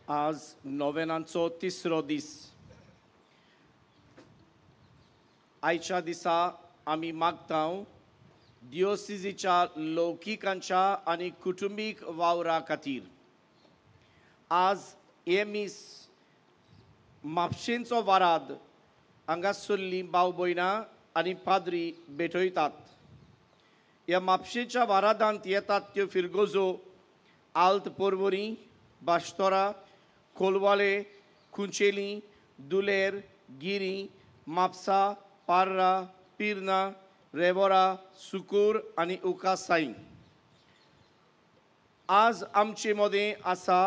आज नोवेनांचो तिसरो दीस. आयच्या दिसा आमी मागता दियोसिजीच्या लौकिकांच्या आनी कुटुंबीक वावरा खातीर. आज हे मीस म्हापशेंचो वाराद हांगासरलीं भाव भयणां आनी पाद्री भेटयतात. ह्या म्हापशेच्या वारादांत येतात त्यो फिरगोजो आल्त पोरवरी, बाश्तोरा, कोलवाले, कुंचेली, दुलेर, गिरी, म्हापसा, पार्रा, पिर्ना, रेवोरा, सुकूर आनी उकासाई. आज आमचे मदें आसा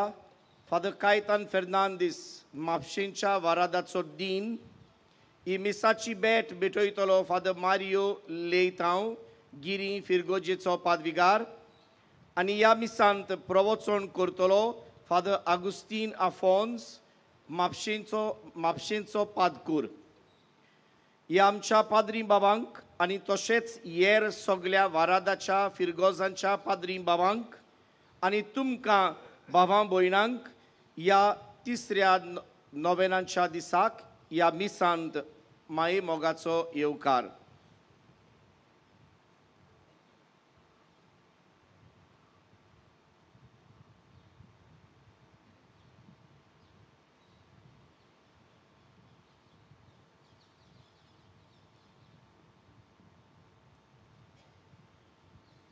फादर कायतान फेर्नांदीस म्हापशेंच्या वारादाचो दीन. ही मिसाची भेट भेटयतलो फादर मारियो लेतांव गिरी फिरगोजेचो पादविगार आनी ह्या मिसांत प्रवचन करतलो फादर आगुस्तीन आफोन्स म्हापशेंचो पादकूर. ह्या आमच्या पाद्री बाबांक आनी तशेंच हेर सगल्या वारादाच्या फिरगोजांच्या पाद्री बाबांक आनी तुमकां भावां भयणांक ह्या तिसऱ्या नोवेनांच्या दिसाक ह्या मिसांत माये मोगाचो येवकार.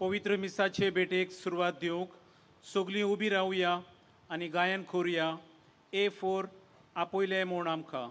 पवित्र मिसाचे भेटेक सुरवात दिवंक सगळीं उबी रावया आनी गायन करुया. A4 आपयलें म्हूण आमकां.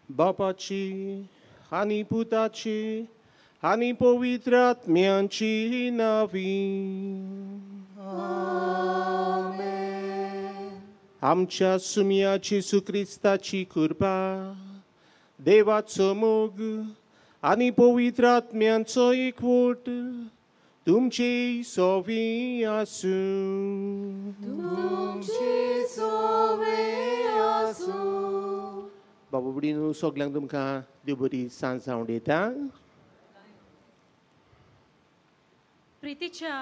बापाची आनी पुताची आनी पवित्र आत्म्याची नावी. आमच्या सुम्या जेजू क्रिस्ताची कृपा, देवाचो मोग आनी पवित्र आत्म्यांचो एकवट तुमचे सोवी आसूं. तुमचे सोवी आसूं. बाबा बुडीनू सगल्यांक तुमकां देव बरी सांज जावं दिता. प्रितीच्या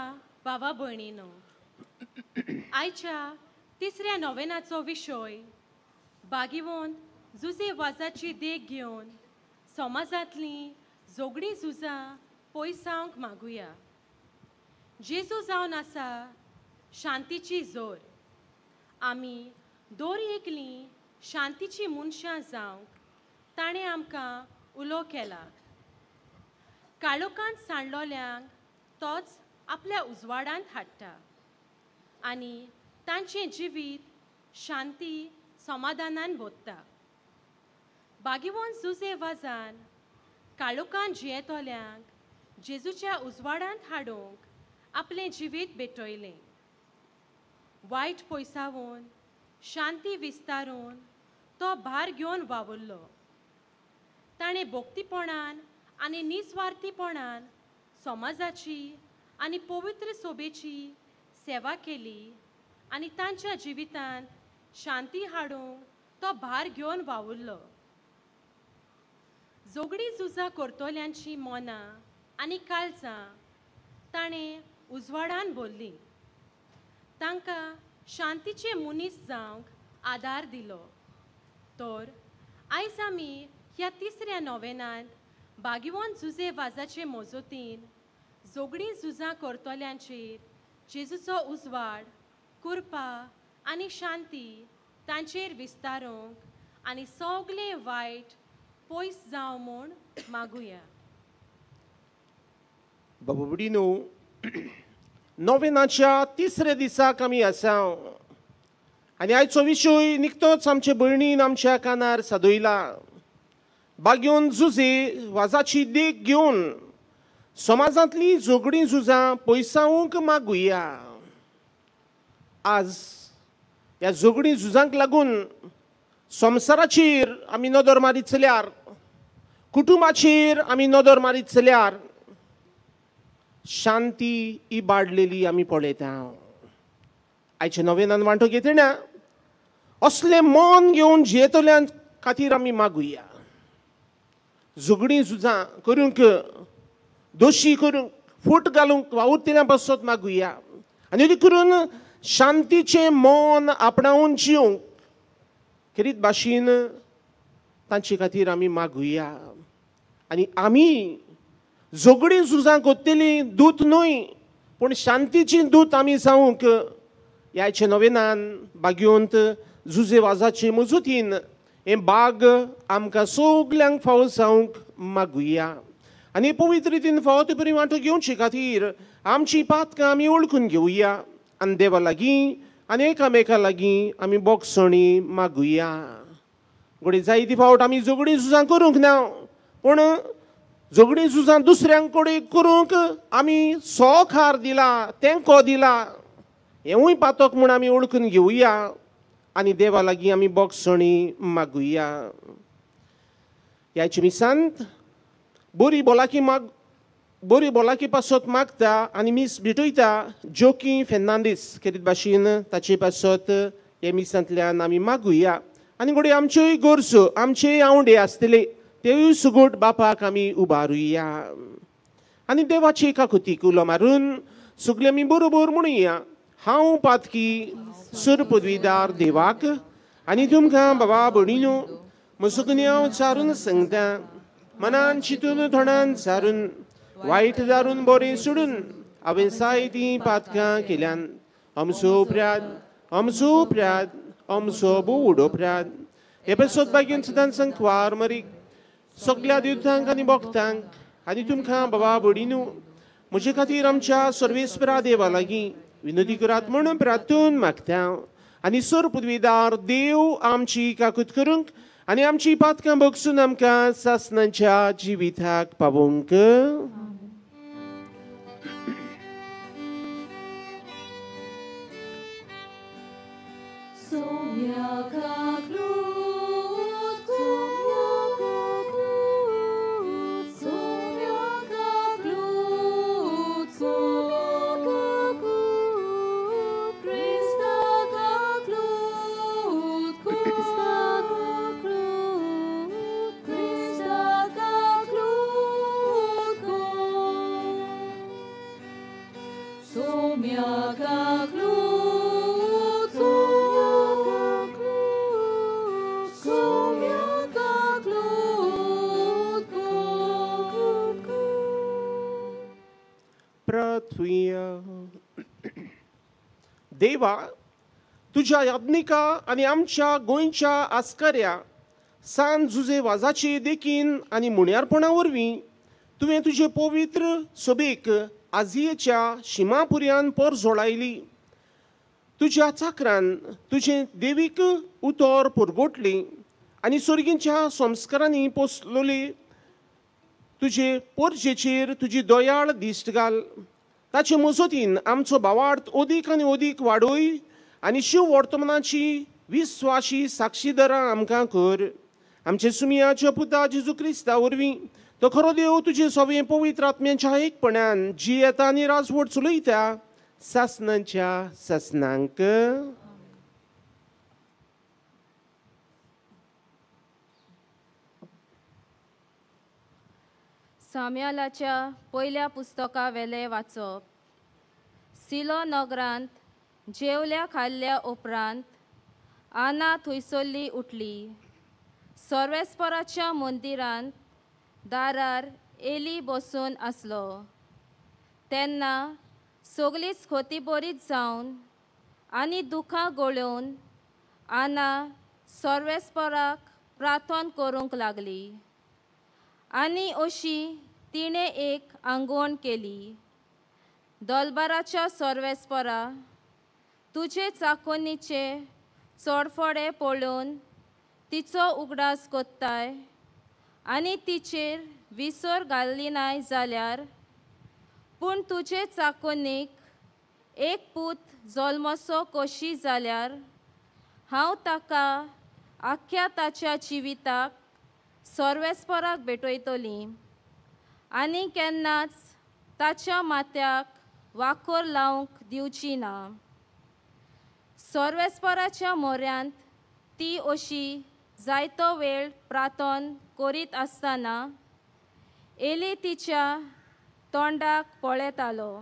भावा भयणीनो, आयच्या तिसऱ्या नोवेनाचो विशय बागिवोन जुजे वाजाची देख घेवन समाजांतलीं झगडीं झुजां पयसावंक मागुया. जेजू जावन आसा शांतीची जोर. आमी दर एकलीं शांतीची मनशां जावंक ताणें आमकां उलो केला. काळोखांत सांडलोल्यांक तोच आपल्या उजवाडांत हाडटा आनी तांचें जिवीत शांती समाधानान भरता. बागिवोन जुजे वाजान काळोखान जियेतल्यांक जेजूच्या उजवाडांत हाडूंक आपलें जिवीत भेटयलें. वायट पयसावून शांती विस्तारून तो भार घेवन वावुरलो. ताणें भक्तीपणान आनी निस्वार्थीपणान समाजाची आनी पवित्र सोबेची सेवा केली आनी तांच्या जिवितांत शांती हाडूंक तो भार घेवन वावुरलो. झगडीं झुजां करतल्यांची मनां आनी काळजां ताणें उजवाडान भरलीं. तांकां शांतीचे मनीस जावंक आदार दिलो. तर आयज आमी ह्या तिसऱ्या नोवेनांत बागिवोन जुजे वाजाचे मजतीन झगडीं झुजां करतल्यांचेर जेजूचो उजवाड, कृपा आनी शांती तांचेर विस्तारूंक आनी सगळें वायट पयस जावं म्हूण मागुया. बाबा भयणीनो, नोवेनाच्या तिसऱ्या दिसाक आमी आसा आनी आयचो विशय निकतोच आमचे भयणीन आमच्या कानार सादयला. बागयोन जुजे वाजाची देख घेवन समाजांतली झगडीं झुजां पयसावंक मागुया. आज ह्या झगडीं झुजांक लागून संवसाराचेर आमी नदर मारीत जाल्यार, कुटुंबाचेर आमी नदर मारीत जाल्यार शांती इबाडलेली आमी पळयता. आयच्या नोवेनान वांटो घेतना असलें मन घेवन जियेतल्यां खातीर आमी मागुया. झगडीं झुजां करूंक, दोशी करूंक, फूट घालूंक वावुरतल्यां पासत मागुया आनी करून शांतीचें मन आपणावन जिवंक खेरीत भाशेन तांचे खातीर आमी मागुया. आनी आमी झगडीं झुजां करतलीं दूत न्हय, पूण शांतीची दूत आमी जावंक ह्याचे नोवेनान बागयोंत जुजे वाजाचे मजतीन हें बाग आमकां सगल्यांक फावो जावंक मागुया. आनी पवित्र रितीन फावो ते परी वांटो घेवचे खातीर आमची पातकां आमी वळखून घेवया आनी देवा लागीं आनी एकामेका लागीं आमी बोगसणी मागुया. घडये जायती फावट आमी झगडीं झुजां करूंक ना, पूण झगडीं झुजां दुसऱ्यां कडेन करूंक आमी सोखार दिला, तेंको दिला, हेंवूय पातक म्हूण आमी वळखून घेवया आनी देवा लागीं आमी बोगसणी मागुया. ह्याचे मिसांत बरी भलायकी माग बरी भलायकी पासत मागता आनी मीस भेटयता जोकी फेर्नांदीस खेरीत भाशेन ताचे पासत हे मिसांतल्यान आमी मागुया. आनी घडये आमच्योय गरजो, आमचेय आवडे आसतले तेवूय सुगूट बापाक आमी उबारुया आनी देवाची काकुतीक उलो मारून सगळे आमी बरोबर म्हणुया. हांव पातकी सुर पदवीदार देवाक आनी तुमकां बाबा भयणीनो म्हजो हांव चारून सांगता, मनान चिंतून थोणान सारून वायट दारून बरें सोडून हांवें जायतीं पातकां केल्यान. अमसो अपराध, अमसो अपराध, अमसो भोव अपराध. हे पासत बागेन सदांच संकवार मरीक सगल्या देवतांक आनी भक्तांक आनी तुमकां बाबा भयणीनो म्हजे खातीर आमच्या सर्वेस्परा देवा लागीं विनोदी करात म्हणून प्रार्थून मागता. आनी सर पदवीदार देव आमची काकूत करूंक आनी आमची पातकां बगसून आमकां सासणाच्या जिविताक पावोवंक. देवा, तुज्या याज्ञिका आनी आमच्या गोंयच्या आस्कऱ्या सान जुजे वाजाचे देखीन आनी मुण्यारपणा वरवीं तुवें तुजे पवित्र सोबेक आजियेच्या शिमापुर्यान पोरजोळायली. तुज्या चाकरान तुजें देवीक उतर पुरगोटली आनी सोर्गींच्या संस्कारांनी पोसलोली तुजे पोरजेचेर तुजी दयाळ दिश्ट घाल. ताचे मजतीन आमचो भावार्थ अदीक आनी अदीक वाडय आनी शिव वर्तमानाची विस्वाशी साक्षीदारां आमकां कर. आमचे सुमियाच्या पुता जेजू क्रिस्ता वरवीं तो खरो देव तुजे सवे पवित्र आत्म्यांच्या एकपणान जियेता आनी राजवट चलयता सासनाच्या सासनांक. साम्यालाच्या पयल्या पुस्तका वेले वाचप. सिलो नगरांत जेवल्या खाल्ल्या उपरांत आना थंयसरली उठली. सर्वेस्पराच्या मंदिरांत दारार एली बसून आसलो. तेन्ना सगळीच खोतीबरीत जावन आनी दुखां गळोवन आना सर्वेस्पराक प्रार्थना करूंक लागली आनी अशी तिणें एक आंगवण केली. दोलबाराच्या सर्वेस्परा, तुजे चाकोनीचे चडफडे पळोवन तिचो उगडास कोत्ताय आनी तिचेर विसर घाली नाय जाल्यार, पूण तुजे चाकोनीक एक पूत जल्मसो कशी जाल्यार हांव ताका आख्ख्या ताच्या जिविताक सर्वेस्पराक भेटयतली आनी केन्नाच ताच्या माथ्याक वाखोर लावंक दिवची ना. सर्वेस्पराच्या मोऱ्यांत ती अशी जायतो वेळ प्रार्थना करीत आसतना एली तिच्या तोंडाक पळयतालो.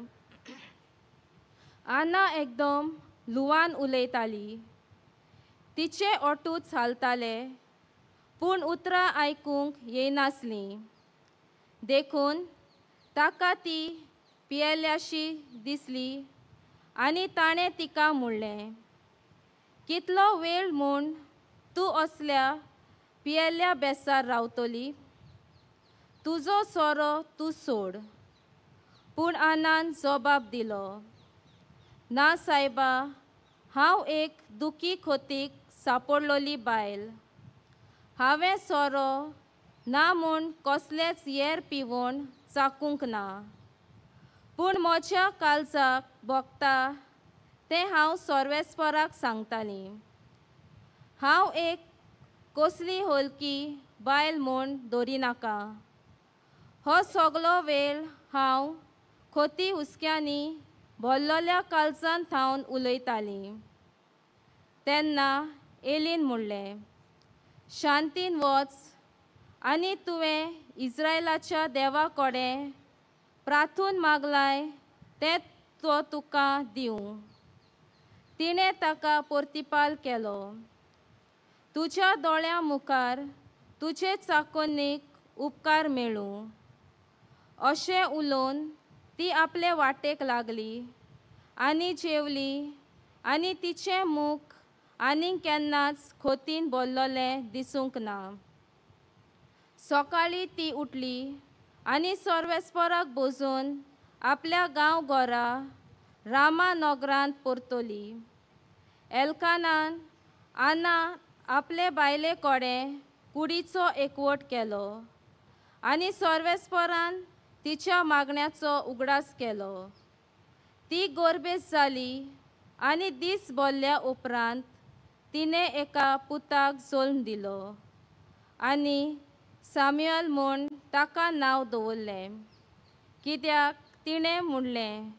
आना एकदम लुवान उलयताली. तिचे ओटूच हालताले पूण उतरां आयकूंक येयनासलीं. देखून ताका ती पियेल्याशी दिसली आनी ताणें तिका म्हणलें, कितलो वेळ म्हूण तूं असल्या पियेल्ल्या बेसार रावतली? तुजो सोरो तूं सोड. पूण आनान जबाब दिलो, ना सायबा, हांव एक दुखी खोतीक सापडलोली बायल. हांवें सोरो ना म्हूण कसलेंच येर पिवून चाकूंक ना, पूण म्हज्या काळजाक भोगता तें हांव सर्वेस्पराक सांगतालीं. हांव एक कसली हलकी बायल म्हूण दवरिनाका. हो सगलो वेळ हांव खोती हुस्क्यांनी भरलेल्या काळजान थावन उलयतालीं. तेन्ना एलीन म्हणलें, शांतीन वच आनी तुवें इस्रायलाच्या देवा कडेन प्रार्थून मागलाय तें तो तुका दिवं. तिणें ताका प्रतिपाल केलो, तुज्या दोळ्यां मुखार तुजे चाकोनीक उपकार मेळूं. अशें उलोवन ती आपले वाटेक लागली आनी जेवली आनी तिचें मुख आनी केन्नाच खोतीन भरलेलें दिसूंक ना. सकाळीं ती उठली आनी सर्वेस्पराक बसून आपल्या गांव घरा रामा नगरांत परतली. एल्कानान आना आपले बायले कडेन कुडीचो एकवट केलो आनी सर्वेस्परान तिच्या मागण्याचो उगडास केलो. ती गोरबेस जाली आनी दीस भरल्या उपरांत तिणें एका पुताक जल्म दिलो आनी साम्युअल म्हूण ताका नांव दवरलें, कित्याक तिणें म्हणलें,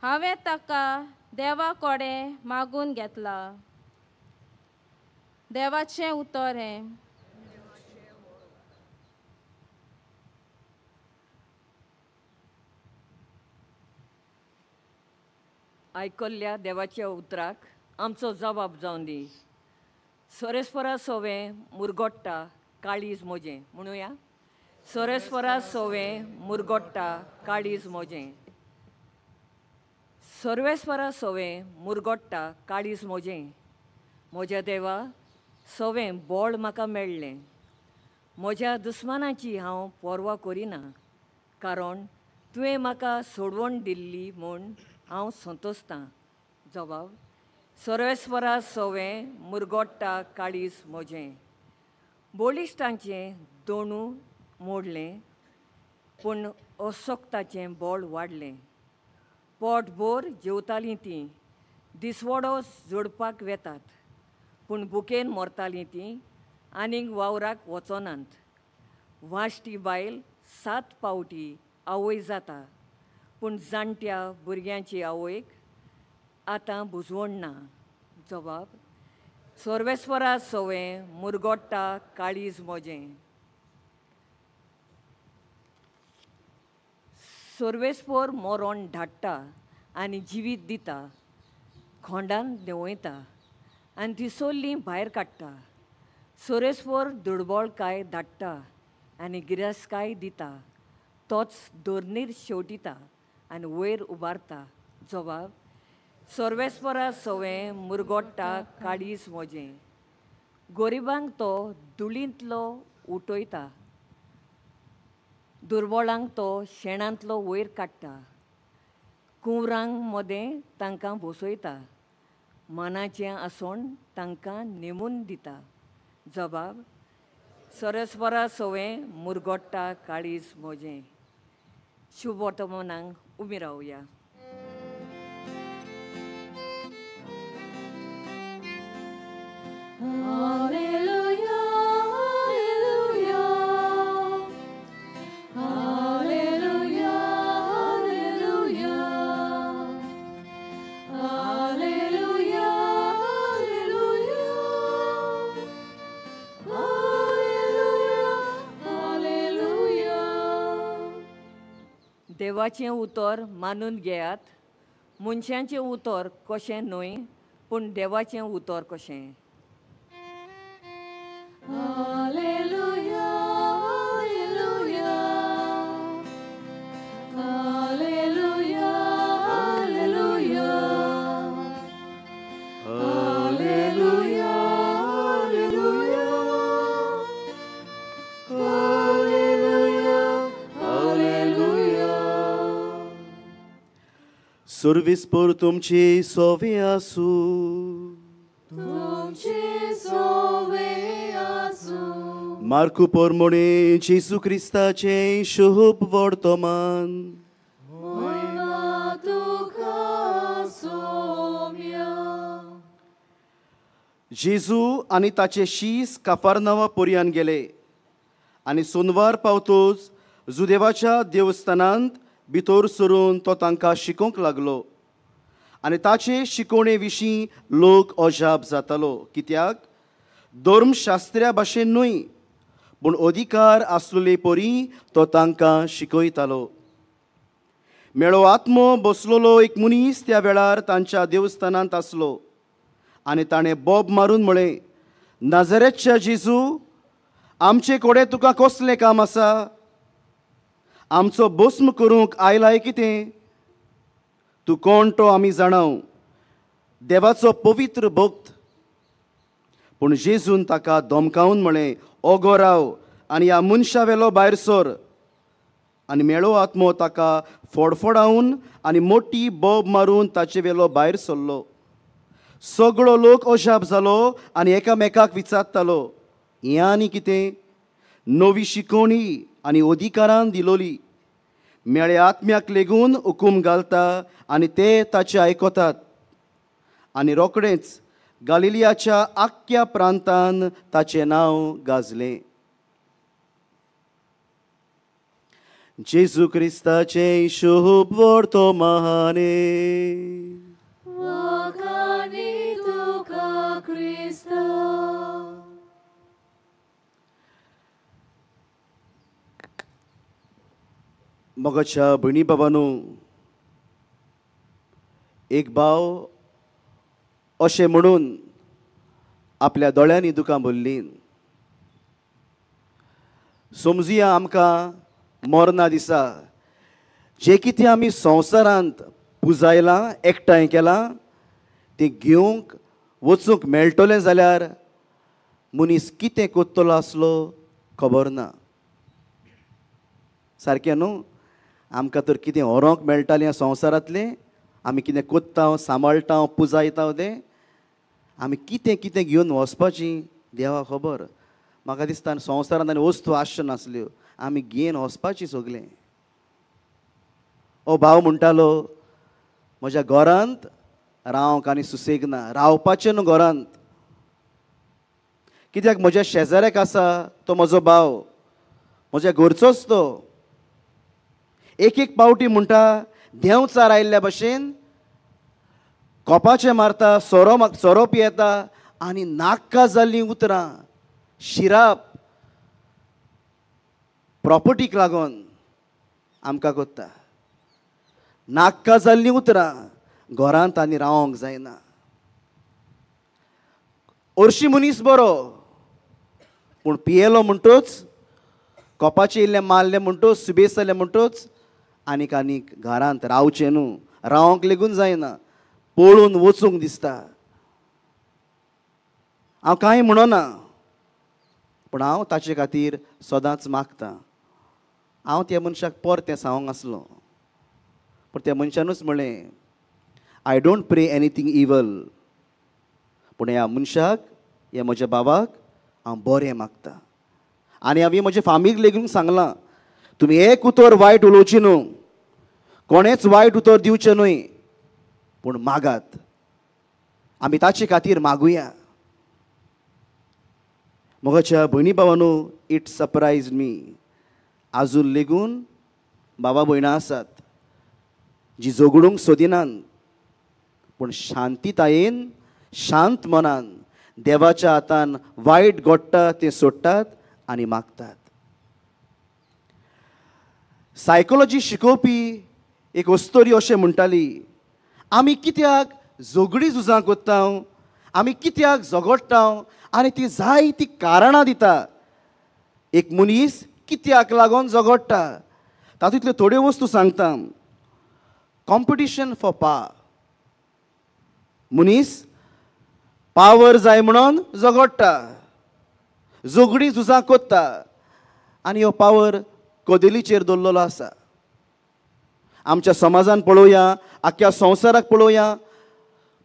हांवें ताका देवा कडेन मागून घेतला. देवाचें उतर हें. आयकल्ल्या देवाच्या उतराक आमचो जबाब जावन दी. सोरेस्परा सोवें मुरगोट्टा काळीज मोजें. म्हणुया, सोरेस्परा सोवें मुरगोट्टा काळीज मोजें. सर्वेस्परा सोवें मुरगोट्टा काळीज मोजें. म्हज्या देवा सोवें बोळ म्हाका मेळ्ळें. म्हज्या दुस्मानाची हांव पर्वा करिना, कारण तुवें म्हाका सोडवण दिल्ली म्हूण हांव संतोसतां. जबाब, सर्वेस्परा सोवें मुरगोट्टा काळीज मोजें. बळिश्टांचें दोणू मोडलें पूण असक्ताचें बळ वाडलें. पोटभर जेवतालीं तीं, दिसवडो जोडपाक वेतात पूण भुकेन मरतालीं तीं आनीक वावराक वचनात. वाश्टी बायल 7 पावटी आवय जाता पूण जाणट्या भुरग्यांची आवयक आतां बुजवण ना. जबाब सर्वेस्वरा सवें मुरगोट्टा काळीज म्हजें. सर्वेस्वर मरण धाडटा आनी जिवीत दिता, खोंडान देंवयता आनी ती सोल्ली भायर काडटा. सर्वेस्वर दुर्बळकाय धाडटा आनी गिरेस्तकाय दिता, तोच धरणीर शेवटिता आनी वयर उबारता. जबाब सर्वेस्वरा सवें मुरगोट्टा काळीज म्हजें. गरिबांक तो धुळींतलो उठयता, दुर्बळांक तो शेणांतलो वयर काडटा, कुंवरांक मदें तांकां बसयता, मनाचें आसण तांकां नेमून दिता. जबाब सर्वेस्वरा सवें मुरगोट्टा काळीज म्हजें. शुभ वर्तमानाक उबी रावया. Alleluia, alleluia, alleluia, alleluia, alleluia, alleluia, alleluia, alleluia. देवाचें उतर मानून घेयात, मनशांचें उतर कशें न्हय पूण देवाचें उतर कशें. Alleluia, alleluia, alleluia, alleluia, alleluia, alleluia, alleluia, alleluia. सर्वेस्पर तुमचे सोवे आसूं. तुमचे सोवे आसूं. मार्कू पोरमोणे जेजू क्रिस्ताचें शुभ वर्तमान. मोयमा तुका सोम्या. जेजू आनी ताचे शीस काफारनावा पोरयान गेले आनी सोनवार पावतोच जुदेवाच्या देवस्थानांत भितर सरून तो तांकां शिकोवंक लागलो आनी ताचे शिकोवणे विशीं लोक अजाप जातालो, कित्याक धर्मशास्त्र्या भाशेन न्हय पूण अधिकार आसलेले परी तो तांकां शिकयतालो. मेळो आत्मो बसलेलो एक मनीस त्या वेळार तांच्या देवस्थानांत आसलो आनी ताणें बोब मारून म्हळें, नाझरेतच्या जेजू, आमचे कडेन तुका कसलें काम आसा? आमचो भस्म करूंक आयलाय कितें? तूं कोण तो आमी जाणाव, देवाचो पवित्र भक्त. पूण जेजून ताका धमकावन म्हळें, ओगो राव आनी ह्या मनशा वेलो भायर सर. आनी मेळो आत्मो ताका फडफडावन आनी मोटी बोब मारून ताचे वेलो भायर सरलो. सगळो लोक अजाप जालो आनी एकामेकाक विचारतालो, हें आनी कितें? नवी शिकवणी आनी अधिकारान दिलोली. मेळे आत्म्याक लेगून हुकूम घालता आनी ते ताचे आयकतात. आनी रोखडेंच गालिलियाच्या आख्ख्या प्रांतान ताचें नांव गाजलें. जेजू क्रिस्ताचें शुभ वर्तमाने. वाखाणी तुका क्रिस्ता. मोगाच्या भयणी बाबांनो, एक भाव अशें म्हणून आपल्या दोळ्यांनी दुकां भरलीं. समजुया आमकां मरना दिसा जें कितें आमी संवसारांत पुजायलां, एकठांय केलां, तें घेवंक वचूंक मेळटलें जाल्यार मनीस कितें करतलो आसलो खबर ना. सारकें न्हू? आमकां तर कितें व्हरोंक मेळटालें संवसारांतलें, आमी कितें कोत्ता, सांबाळटा, पुजायता तें आमी कितें कितें घेवन वचपाचीं देवा खबर. म्हाका दिसता संवसारांत आनी वस्तू आसच्यो नासल्यो, आमी घेवन वचपाची सगळें. ओ भाव म्हणटालो म्हज्या घरांत रावंक आनी सुसेग ना, रावपाचें न्हू घरांत, कित्याक म्हज्या शेजाऱ्याक आसा तो म्हजो भाव, म्हज्या घरचोच तो. एक एक पावटी म्हणटा देंवचार आयिल्ल्या भशेन कोपाचें मारता, सोरो पियेता आनी नाका जाल्लीं उतरां, शिराप प्रॉपर्टीक लागून आमकां कोत्ता. नाका जाल्लीं उतरां घरांत आनी रावंक जायना. हरशीं मनीस बरो, पूण पियेलो म्हणटूच, कोपाचें इल्लें मारलें म्हणटूच, सुबेस जालें म्हणटूच आनीक आनीक घरांत रावचें न्हू, रावंक लेगून जायना, पळून वचूंक दिसता. हांव कांय म्हणना, पूण हांव ताचे खातीर सदांच मागतां. हांव त्या मनशाक परतें सांगूंक आसलो, पूण त्या मनशानूच म्हणलें I don't pray anything evil, पूण ह्या मनशाक, ह्या म्हज्या बाबाक हांव बरें मागतां. आनी हांवें म्हज्या फामीक लेगून सांगलां, तुमी एक उतर वायट उलोवची न्हू, कोणेच वायट उतर दिवचें न्हय, पूण मागात, आमी ताचे खातीर मागुया. म्हज्या भयणी भावानू, it surprise मी, आजून लेगून बाबा भयणां आसात जी झगडूंक सोदिनात, पूण शांतीतायेन, शांत मनान देवाच्या हातान वायट घडटा तें सोडटात आनी मागतात. सायकोलॉजी शिकोवपी एक अस्तोरी अशें म्हणटाली, आमी कित्याक झगडी झुजां करता, आमी कित्याक झगडटा, आनी ती जायती कारणां दिता. एक मनीस कित्याक लागून झगडटा तातूंतल्यो थोड्यो वस्तू सांगता. कॉम्पिटिशन फॉर पावर, मनीस पावर जाय म्हणून झगडटा, झगडी झुजां करता, आनी हो पावर कदेलीचेर दवरलेलो आसा. आमच्या समाजान पळोवया, आख्ख्या संवसाराक पळोवया,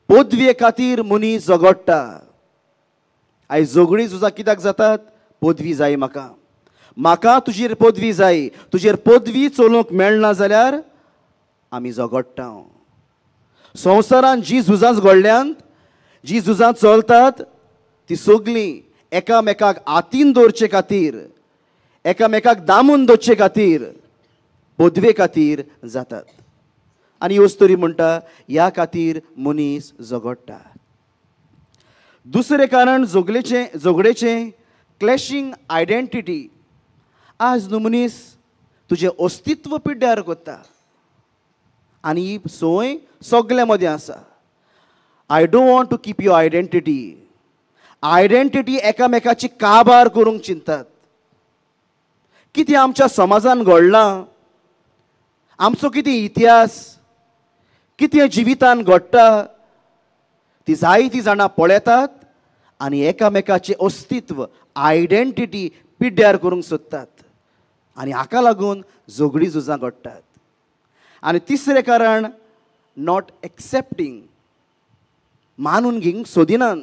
पदवे खातीर मनीस झगडटा. आयज झगडी झुजां कित्याक जातात? पदवी जाय म्हाका, म्हाका तुजेर पदवी जाय, तुजेर पदवी चलोवंक मेळना जाल्यार आमी झगडटा. संवसारान जी झुजां घडल्यांत, जी झुजां चलतात, ती सगळीं एकामेकाक हातीन दवरचे खातीर, एकामेकाक दामून दवरचे खातीर, पदवे खातीर जातात. आनी अस्तोरी म्हणटा ह्या खातीर मनीस झगडटा. दुसरें कारण झगडेचें क्लॅशींग आयडेंटिटी. आज न्हू मनीस तुजें अस्तित्व पिड्ड्यार करता, आनी ही संवय सगल्या मदें आसा. I don't want to keep your identity. Identity एकामेकाची काबार करूंक चिंतात. कितें आमच्या समाजान घडलां, आमचो कितें इतिहास, कितें जिवितान घडटा, ती जायतीं जाणां पळयतात आनी एकामेकाचें अस्तित्व, आयडेंटिटी पिड्ड्यार करूंक सोदतात, आनी हाका लागून झगडी झुजां घडटात. आनी तिसरें कारण not accepting, मानून घेवंक सोदिनात.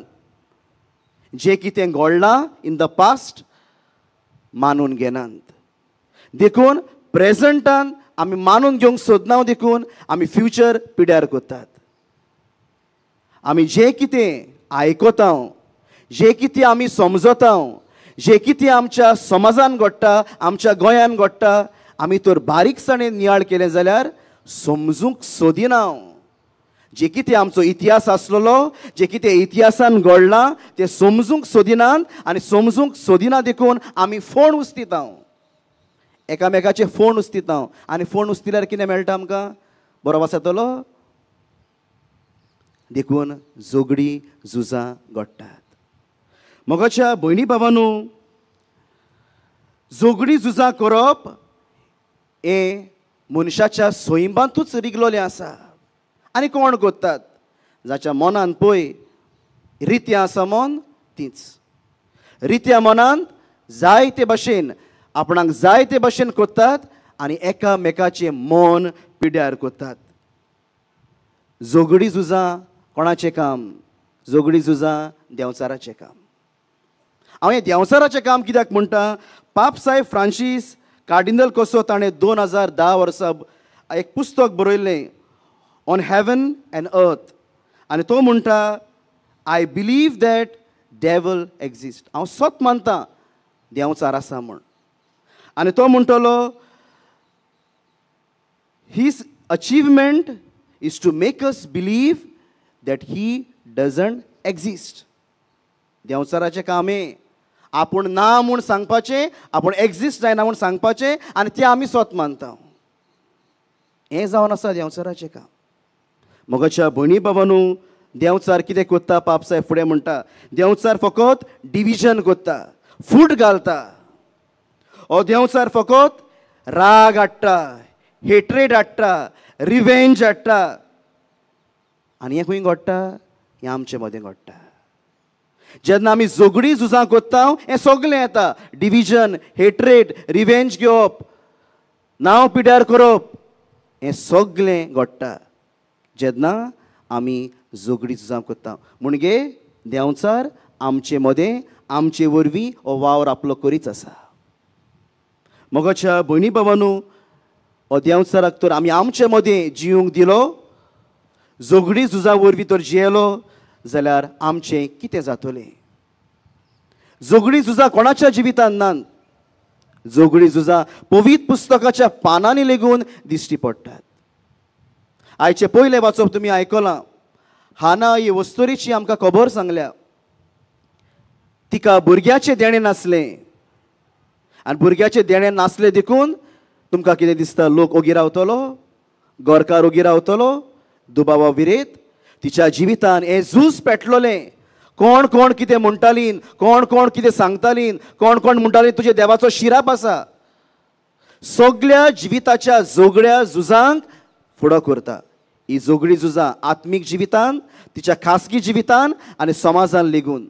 जें कितें घडलां इन the past मानून घेनात, देखून प्रेजंटान आमी मानून घेवंक सोदना, देखून आमी फ्युचर पिड्यार करतात. आमी जें कितें आयकता, जें कितें आमी समजता, जें कितें आमच्या समाजान घडटा, आमच्या गोंयान घडटा, आमी तर बारीकसाणेन नियाळ केलें जाल्यार समजूंक सोदिना. जे कितें आमचो इतिहास आसलेलो, जे कितें इतिहासान घडलां तें समजूंक सोदिनात, आनी समजूंक सोदिना देखून आमी फोण उस्तिता, एकामेकाचे फोण उस्तिता. आनी फोण उस्तिल्यार कितें मेळटा आमकां? बरो जातलो. देखून झगडी झुजां घडटात. म्हज्या भयणी भावानू, झगडी झुजां करप हें मनशाच्या सैमांतूच रिगलोलें आसा. आनी कोण करतात? जाच्या मनान पळय रित्या आसा मन, तीच रित्या मनान जाय ते भशेन, आपणाक जाय ते भशेन करतात आनी एकामेकाचें मन पिड्यार करतात. झगडी झुजां कोणाचें काम? झगडी झुजां देंवचाराचें काम. हांव हें देंवचाराचें काम कित्याक म्हणटा, पाप साहेब फ्रांसीस कार्डिनल कसो ताणें 2010 वर्सा एक पुस्तक बरयल्लें ऑन हेवन एंड अर्थ, आनी तो म्हणटा I believe that devil exist. हांव सत मानता देंवचार आसा म्हूण. आनी तो म्हणटलो his achievement is to make us believe that he doesn't exist. देंवचाराचें काम हें, आपूण ना म्हूण सांगपाचें, आपूण एक्झिस्ट जायना म्हूण सांगपाचें, आनी तें आमी स्वत मानता. हें जावन आसा देंवचाराचें काम. मोगाच्या भयणी बाबानू, देंवचार कितें करता, पाप साहेब फुडें म्हणटा, देंवचार फकत डिविजन करता, फूट घालता. हो देंवचार फकत राग हाडटा, हेट्रेड हाडटा, रिवेंज हाडटा. आनी हें खंय घडटा? हें आमचे मदें घडटा. जेन्ना आमी झगडी झुजां करता हें सगळें येता, डिविजन, हेट्रेड, रिवेंज घेवप, नांव पिड्यार करप, हें सगळें घडटा जेन्ना आमी झगडी झुजां करता. म्हणगे देंवचार आमचे मदें आमचे वरवीं हो वावर आपलो करीत आसा. मोगाच्या भयणी बाबानू, हो देंवचाराक तर आमी आमचे मदें जिवंक दिलो, झगडी झुजां वरवीं तर जियेलो जाल्यार आमचें कितें जातलें? झगडी झुजां कोणाच्या जिवितांत नात. झगडी झुजां पवित्र पुस्तकाच्या पानांनी लेगून दिश्टी पडटात. आयचें पयलें वाचप तुमी आयकलां, हाना ही वस्तुरीची आमकां खबर सांगल्या. तिका भुरग्याचें देणें नासलें, आनी भुरग्याचें देणें नासलें देखून तुमकां कितें दिसता, लोक ओगी रावतलो, गोरकार ओगी रावतलो, दुबावा विरेत तिच्या जिवितान हें झूज पेटलोलें. कोण कोण कितें म्हणटालीं, कोण कोण कितें सांगतालीं, कोण कोण म्हणटालीं तुजे देवाचो शिराप आसा. सगळ्या जिविताच्या झगड्या झुजांक फुडो करता. ही झगडी झुजां आत्मीक जिवितान, तिच्या खासगी जिवितान आनी समाजान लेगून.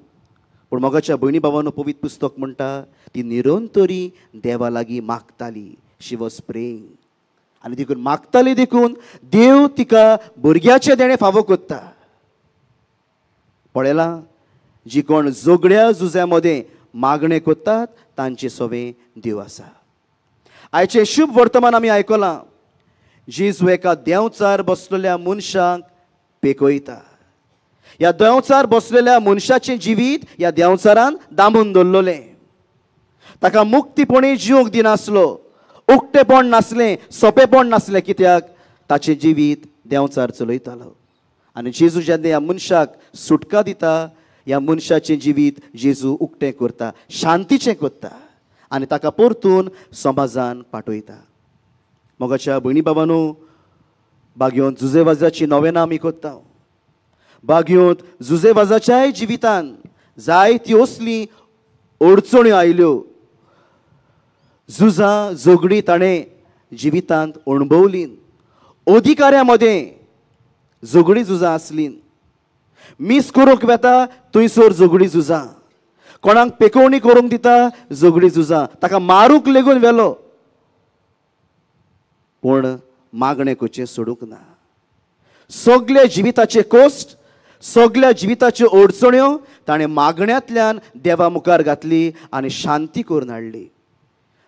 पूण मोगाच्या भयणी बाबानो, पवित्र पुस्तक म्हणटा ती निरंतरी देवा लागीं मागताली. शी वॉज प्रेइंग. आनी देखून मागताली, देखून देव तिका भुरग्याचें देणें फावो करता. पळयलां, जी कोण झगड्या झुजा मदें मागणें करतात तांचे सवें देव आसा. आयचें शुभ वर्तमान आमी आयकलां, जेजू एका देंवचार बसलेल्या मनशाक पेकयता. ह्या देंवचार बसलेल्या मनशाचें जिवीत ह्या देंवचारान दामून दवरलें. ताका मुक्तीपणी जिवंक दिनासलो, उक्तेपण नासलें, सोंपेपण नासलें, कित्याक ताचें जिवीत देंवचार चलयतालो. आनी जेजू जेन्ना ह्या मनशाक सुटका दिता, ह्या मनशाचें जिवीत जेजू उक्तें करता, शांतीचें करता आनी ताका परतून समाजान पाठयता. मोगाच्या भयणी बाबानू, बागयोंत जुजेवाजाची नवेनां आमी करता. बागयोंत जुजेवाजाच्याय जिवितान जायती असली अडचण्यो आयल्यो, झुजां झगडी ताणें जिवितांत अणभवलीं. अधिकाऱ्यां मदें झगडी झुजां आसलीं. मीस करूंक वेता थंयसर झगडी झुजां, कोणाक पेकोवणी करूंक दिता झगडी झुजां, ताका मारूंक लेगून व्हेलो, पूण मागणें करचें सोडूंक ना. सगल्या जिविताचे कश्ट, सगल्या जिविताच्यो अडचण्यो ताणें मागण्यांतल्यान देवा मुखार घातली आनी शांती करून हाडली.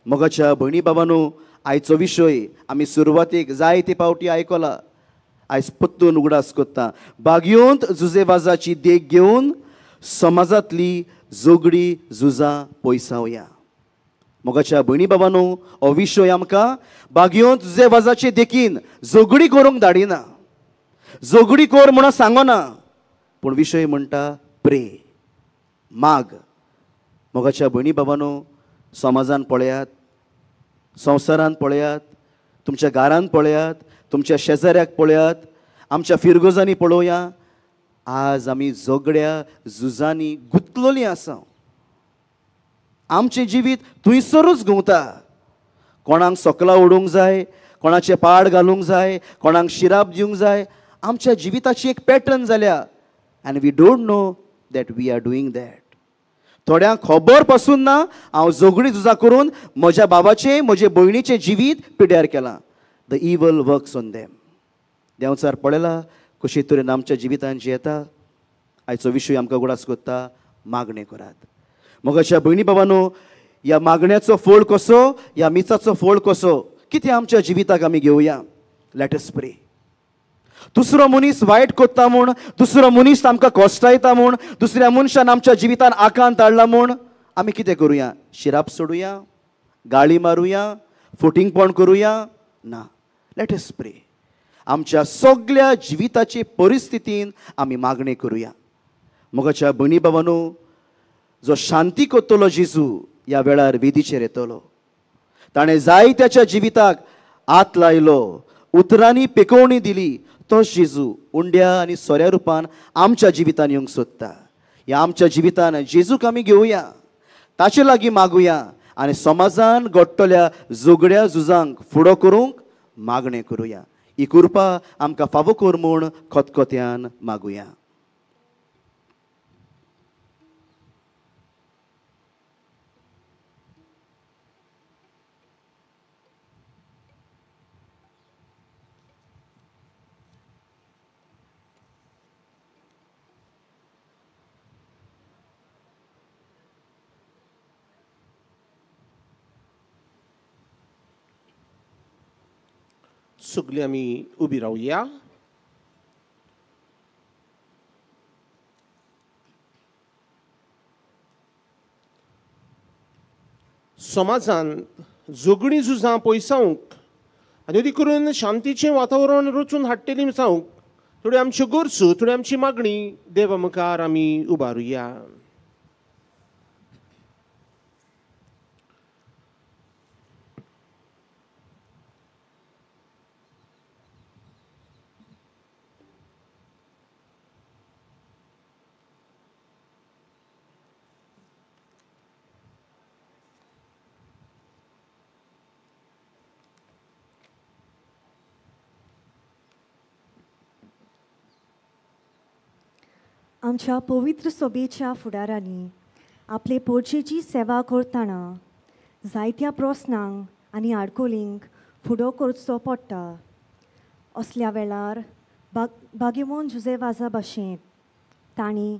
मोगाच्या भयणी बाबानू, आयचो विशय आमी सुरवातेक जायते पावटी आयकला, आयज पत्तून उगडास करता. बागयोंत जुजेवाजाची देख घेवन समाजांतली झगडी झुजां पयसावया. मोगाच्या भयणी बाबानू, हो विशय आमकां बागयोंत जुजेवाजाचे देखीन झगडी करूंक धाडिना, झगडी कर म्हणून सांगना, पूण विशय म्हणटा प्रे, माग. मोगाच्या भयणी बाबानू, समाजान पळयात, संवसारान पळयात, तुमच्या घरान पळयात, तुमच्या शेजाऱ्याक पळयात, आमच्या फिरगोजांनी पळोवया, आज आमी झगड्या झुजांनी गुंतलेलीं आसा. आमचें जिवीत थंयसरूच घुंवता. कोणाक सकला उडोवंक जाय, कोणाचें पाड घालूंक जाय, कोणाक शिराप दिवंक जाय. आमच्या जिविताची एक पॅटर्न जाल्या आनी we don't know that we are doing that. थोड्यांक खबर पासून ना हांव झगडी झुजां करून म्हज्या बाबाचें, म्हजे भयणीचें जिवीत पिड्यार केलां. The evil works on them. देंवचार पळयला कशे तरेन आमच्या जिवितान जियेता. आयचो विशय आमकां उगडास करता, मागणें करात. मोगाच्या भयणी बाबांनो, ह्या मागण्याचो फोळ कसो, ह्या मिसाचो फोळ कसो, कितें आमच्या जिविताक आमी घेवया. Let us pray. दुसरो मनीस वायट कोत्ता म्हूण, दुसरो मनीस आमकां कोस्टायता म्हूण, दुसऱ्या मनशान आमच्या जिवितान आकांत हाडला म्हूण आमी कितें करुया? शिराप सोडुया, गाळी मारुया, फुटिंगपण करुया? ना. Let us pray. आमच्या सगळ्या जिविताचे परिस्थितीन आमी मागणें करुया. मोगाच्या भयणी बाबांनो, जो शांती कोत्तलो जेजू ह्या वेळार वेदीचेर येतलो. ताणें जायत्याच्या जिविताक हात लायलो, उतरांनी पेकोवणी दिली. तो जेजू उंड्या आनी सोऱ्या रुपान आमच्या जिवितान येवंक सोदता. ह्या आमच्या जिवितान जेजूक आमी घेवया, ताचे लागीं मागुया आनी समाजान घडटल्या झगड्या झुजांक फुडो करूंक मागणें करुया. ही कृपा आमकां फावो कर म्हूण खतखत्यान मागुया. सगळीं आमी उबी रावया. समाजान झगडीं झुजां पयसावंक आनी अदी करून शांतीचें वातावरण रचून हाडटलीं जावंक थोड्यो आमच्यो गरजो, थोडी आमची मागणी देवा मुखार आमी उबारुया. आमच्या पवित्र सभेच्या फुडारांनी आपले पोरचेची सेवा करतना जायत्या प्रस्नांक आनी आडकोळींक फुडो करचो पडटा. असल्या वेळार भाग्यमोन जुजे वाजा भाशेन तांणी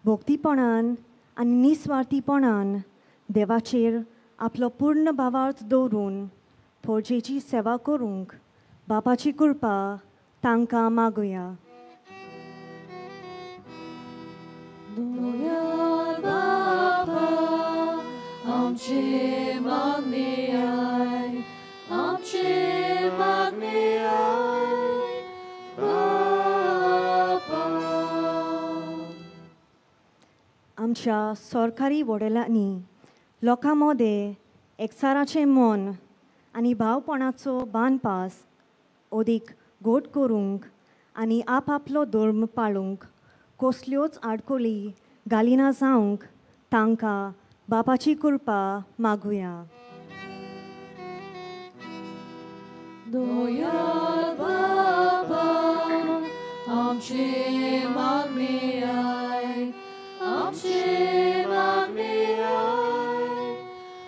भक्तीपणान आनी निस्वार्थीपणान देवाचेर आपलो पूर्ण भावार्थ दवरून पोरचेची सेवा करूंक बापाची कृपा तांकां मागुया. दोयाल बापा आमचे मागणे आय, आमचे मागणे आय बापा. आमच्या सरकारी वडिलांनी लोकां मदें एकचाराचें मन आनी भावपणाचो बांदपास अदीक घट करूंक आनी आपआपलो धर्म पाळूंक कसल्योच आडकोळी घालिना जावंक तांकां बापाची कृपा मागुया. दोयाल बापा आमचे मागणे आय, आमचे मागणे आय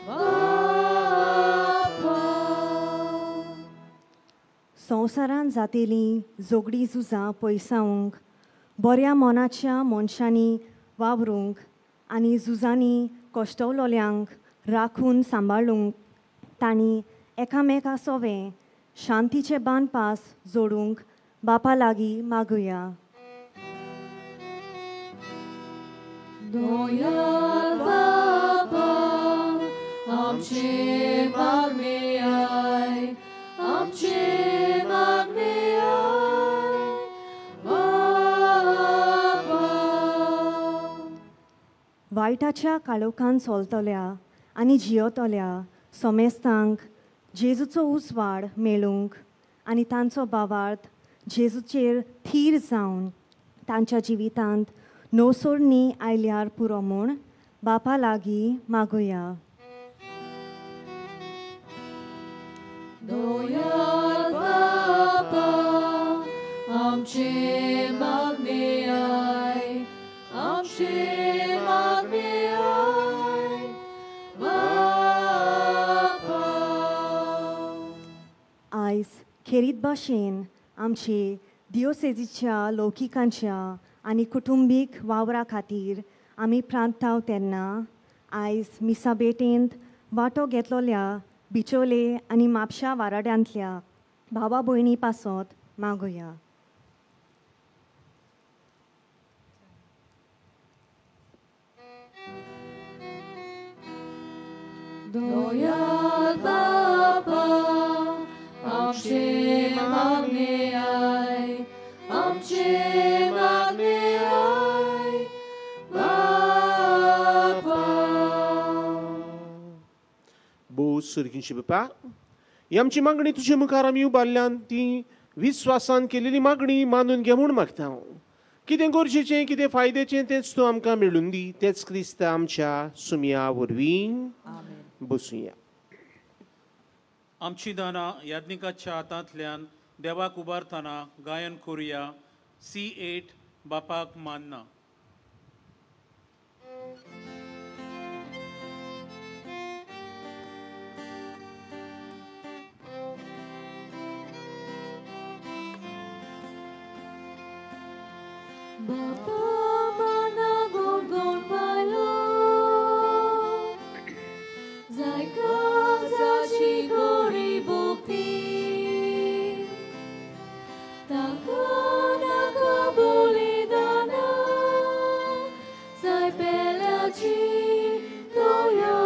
बापा. संवसारान जातेलीं झगडीं झुजां पयसावंक बऱ्या मनाच्या मनशांनी वावरूंक आनी झुजांनी कश्टवलोल्यांक राखून सांबाळूंक तांणी एकामेका सोवें शांतीचे बांदपास जोडूंक बापा लागीं मागुया. दोयाल बापा आमचे मागणे आय, आमचे मागणे आय बापा. वायटाच्या काळोखान चलतल्या आनी जियेतल्या समेस्तांक जेजूचो उजवाड मेळूंक आनी तांचो भावार्थ जेजूचेर थीर जावन तांच्या जिवितांत नवसोरणी आयल्यार पुरो म्हूण बापा लागीं मागुया. दोयाल बापा आमचे मागणे आय, आमचे मागणे आय बापा. आयज खेरीत भाशेन आमचे दियोसेजीच्या लौकिकांच्या आनी कुटुंबीक वावरा खातीर आमी प्रांताव तेन्ना आयज मिसा भेटेंत वांटो घेतलोल्या बिचोले आनी म्हापशा वाराड्यांतल्या भावा भयणी पासत मागुया. दोयाल बापा आमचे मागणे I, आमचे मागणे I बापा. भोव सुरगींची बापा, ही आमची मागणी तुजे मुखार आमी उबारल्यान ती विस्वासान केलेली मागणी मानून घे म्हूण मागता हांव. कितें गरजेचें कितें फायद्याचें तेंच तूं आमकां मेळून दी, तेंच क्रिस्त आमच्या सुमया वरवीं. बसुया. आमची दानां याज्ञिकाच्या हातांतल्यान देवाक उबारतना गायन करुया. C8 बापाक मानना. बापा माना गोड गोड पायलो, जाय काळजाची गोडी भोगती, ताका नाका बलिदाना, जाय पेल्याची दया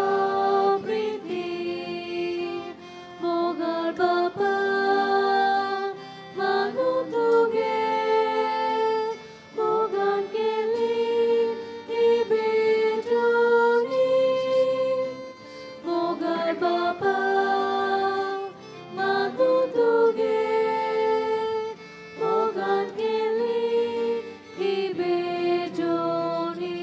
प्रिती. मोगाळ बापा मानू तुगे, मोगान केली ही भेटणी. मोगाळ बापा मानू तुगे, मोगान केली ही भेटणी.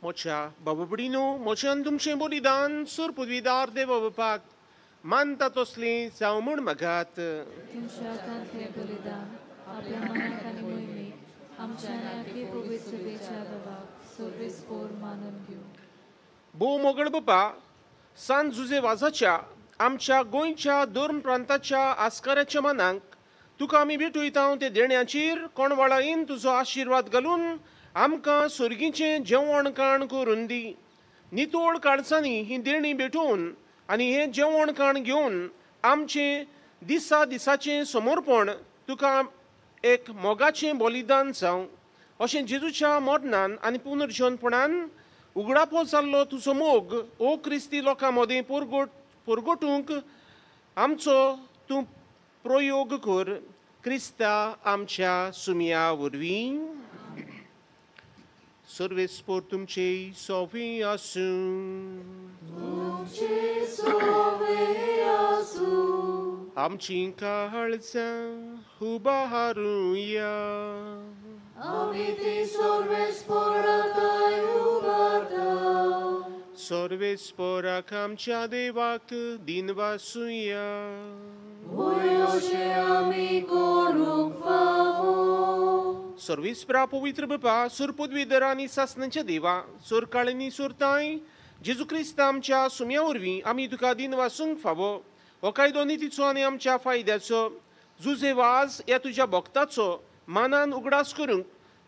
मोच्या बाबा भयणीनो, मोच्या आनी तुमचें बलिदान सूर पदवीदार देवा बापाक मानता तसलीं जावं म्हूण मागात. तुमच्या हातांतलें बलिदान आपल्या मनाक आनी मोहिमेक आमच्या आनी पवित्र सभेच्या देवाक सर्वेस्पोर मानून घेवं. भोव मोगळ बापा, सान जुजे वाजाच्या आमच्या गोंयच्या धर्म प्रांताच्या आस्काराच्या मनाक तुका आमी भेटयता ते देण्याचेर कोणवाळायेन तुजो आशिर्वाद घालून आमकां सर्गीचें जेवण खाण करून दी. नितोळ काळजांनी ही देणी भेटोवन आनी हें जेवण खाण घेवन आमचें दिसा दिसाचें समर्पण तुका एक मोगाचें बलिदान जावं. अशें जेजूच्या मरणान आनी पुनर्जीवनपणान उगडापो जाल्लो तुजो मोग ओ क्रिस्ती लोकां मदीं परगटूंक आमचो तूं प्रयोग कर, क्रिस्ता आमच्या सुमया वरवीं. सर्वेस्पोर तुमचे सोवे आसूं. तुमचे सोवे आसूं. आमची काळजां उबारुया. आमी ती सर्वेस्पोराक उबारता. सर्वेस्पोराक आमच्या देवाक दिनवासुया. वय अशें आमी करूंक फावो. सर्वेस्परा पवित्र बापा, सुरपदवीधर आनी सासणाच्या देवा, सुरकाळींनी सुरताय जेजू क्रिस्त आमच्या सुम्या वरवीं आमी तुका दिनवासूंक फावो. हो कायदो नितीचो आनी आमच्या फायद्याचो जुजे वाज ह्या तुज्या भक्ताचो मानान उगडास करूंक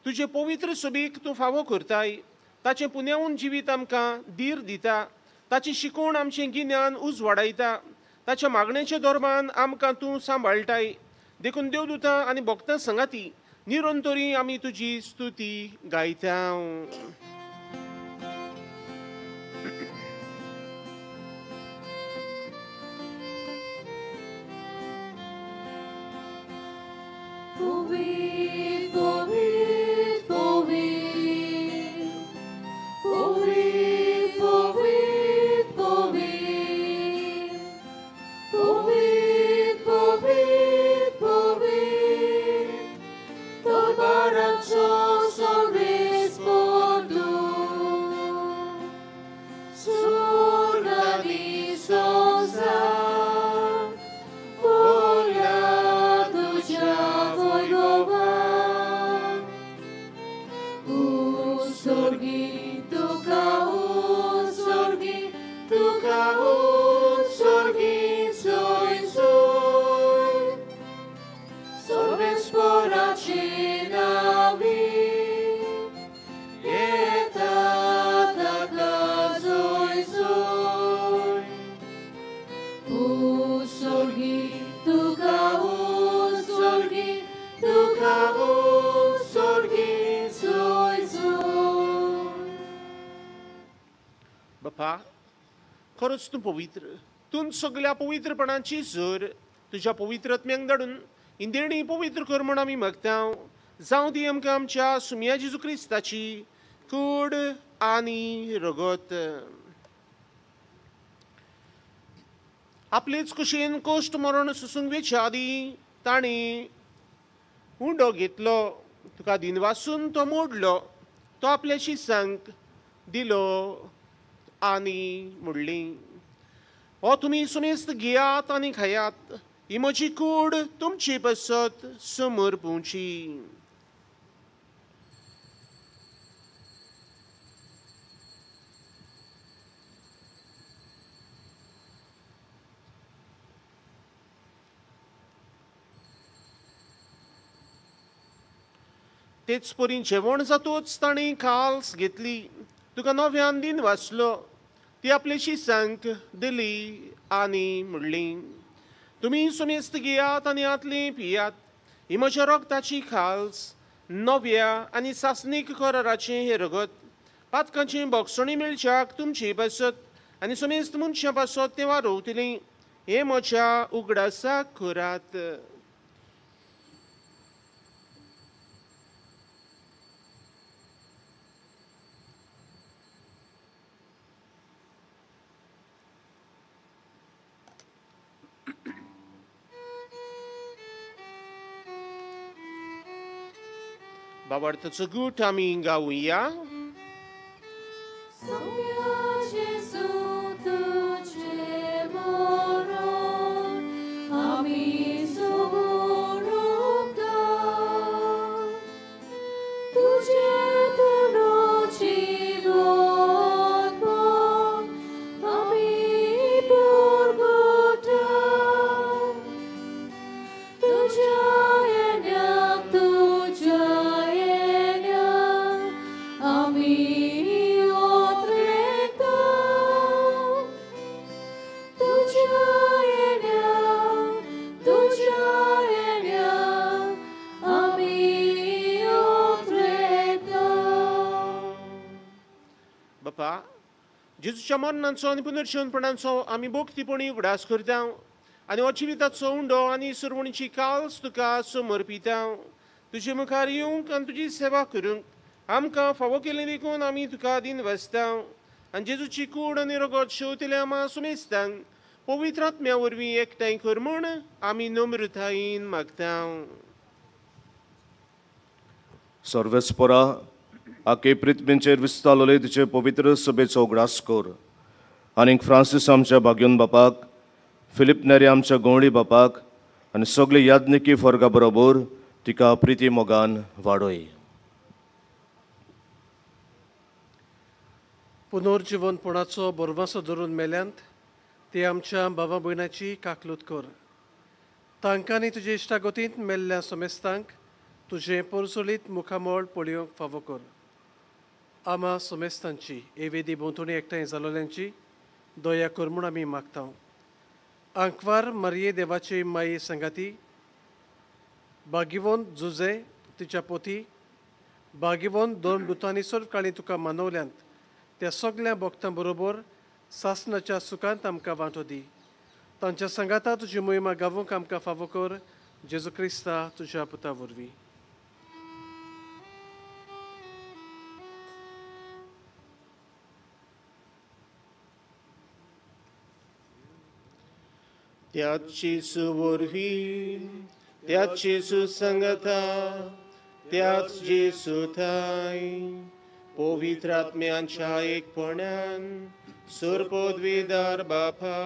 तुजे पवित्र सभेक तूं फावो करताय. ताचें पुण्याहून जिवीत आमकां धीर दिता, ताची शिकवण आमचें गिन्यान उजवाडायता, ताच्या मागण्याच्या धर्मान आमकां तूं सांबाळटाय. देखून देवदूतां आनी भक्तां संगाती निरंतरी आमी तुजी स्तुती गायता. Povit, povit, povit, povit, povit, povit, povit, povit, povit, tol baranzo solvis por tu. Sorgi तुका उत्सर्गी तुका उत्सर्गी सोय सोय सर्वेस्पराचे नावी येता ताका जोय जोय उत्सर्गी तुका उत्सर्गी तुका उत्सर्गी जोय जोय. बापा, खरोच तूं पवित्र, तूं सगल्या पवित्रपणाची जोर तुज्या पवित्र आत्म्यांक धाडून इंदेणी पवित्र कर म्हूण आमी मागता. जावं ती आमकां आमच्या सुमया जेजू क्रिस्ताची कूड आनी रगत. आपलेच कुशीन कोश्ट मरण सोसूंक वेच्या आदीं ताणें उंडो घेतलो, तुका दिनवासून तो मोडलो, तो आपल्या शिसांक दिलो आनी म्हणली, हो तुमी सुमेस्त घेयात आनी खायात, ही म्हजी कूड तुमची पासत समर्पुची. तेच परी जेवण जातूच ताणें काल्स घेतली, तुका नव्यान दिन वाचलो, ती आपले शिसांक दिली आनी म्हणली, तुमी सुमेस्त घेयात आनी आतली पियात, ही म्हज्या रगताची खाल्स नव्या आनी सासणीक कराराचें हें रगत, पातकांची बोगसणी मेळच्याक तुमची पासत आनी सुमेस्त मनशां पासत तें वारोवतली, हें म्हज्या उगडासाक करात. बाबार्थाचो गूट आमी गावया. जेजूच्या मरणाचो आनी पुनर्जीवनपणाचो आमी भक्तीपणी उगडास करता आनी हो जिविताचो उंडो आनी सुरवणीची काल्स तुका समर्पिता. तुजे मुखार येवंक आनी तुजी सेवा करूंक आमकां फावो केली देखून आमी तुका दिन वाचता आनी जेजूची कूड आनी रगत शेवतल्या आमा सुमेस्तांक पवित्र आत्म्या वरवीं एकठांय कर म्हूण आमी नम्रतायेन मागता. सर्वेस्परा आके पृथ्वीचेर विस्तारले तिचे पवित्र सभेचो उगडास कर आनीक फ्रांसीस आमच्या भाग्योन बापाक, फिलीप नेरी आमच्या गवळी बापाक आनी सगळे याज्ञिकी फोर्गा बरोबर तिका प्रिती मोगान वाडय. पुनर्जिवनपणाचो भरवंसो धरून मेल्यांत ते आमच्या भावा भयणाची काकलूत कर. तांकांनी तुजे इश्टागतींत मेल्ल्या समेस्तांक तुजें परजळीत मुखामळ पळोवंक फावो कर. आमा समेस्तांची हे वेदी भोंवतणी एकठांय जालोल्यांची दया कर म्हूण आमी मागता. आंकवार मारये देवाची माये संगाती भाग्यवंत जुजे तिच्या पोती भाग्यवंत दोन दुतांनी सर्वकाळी तुका मानवल्यांत त्या सगळ्या भक्तां बरोबर सासणाच्या सुखांत आमकां वांटो दी. तांच्या सांगाता तुजी मोहिमा गावोंक आमकां फावो कर. जेजू क्रिस्ता तुज्या पुता वरवीं. त्याच जेजू वरवीं, त्याच जेजू संगता, त्याच जेजू थाय पवित्र आत्म्यांच्या एकपणान सर्वपदवीदार बापा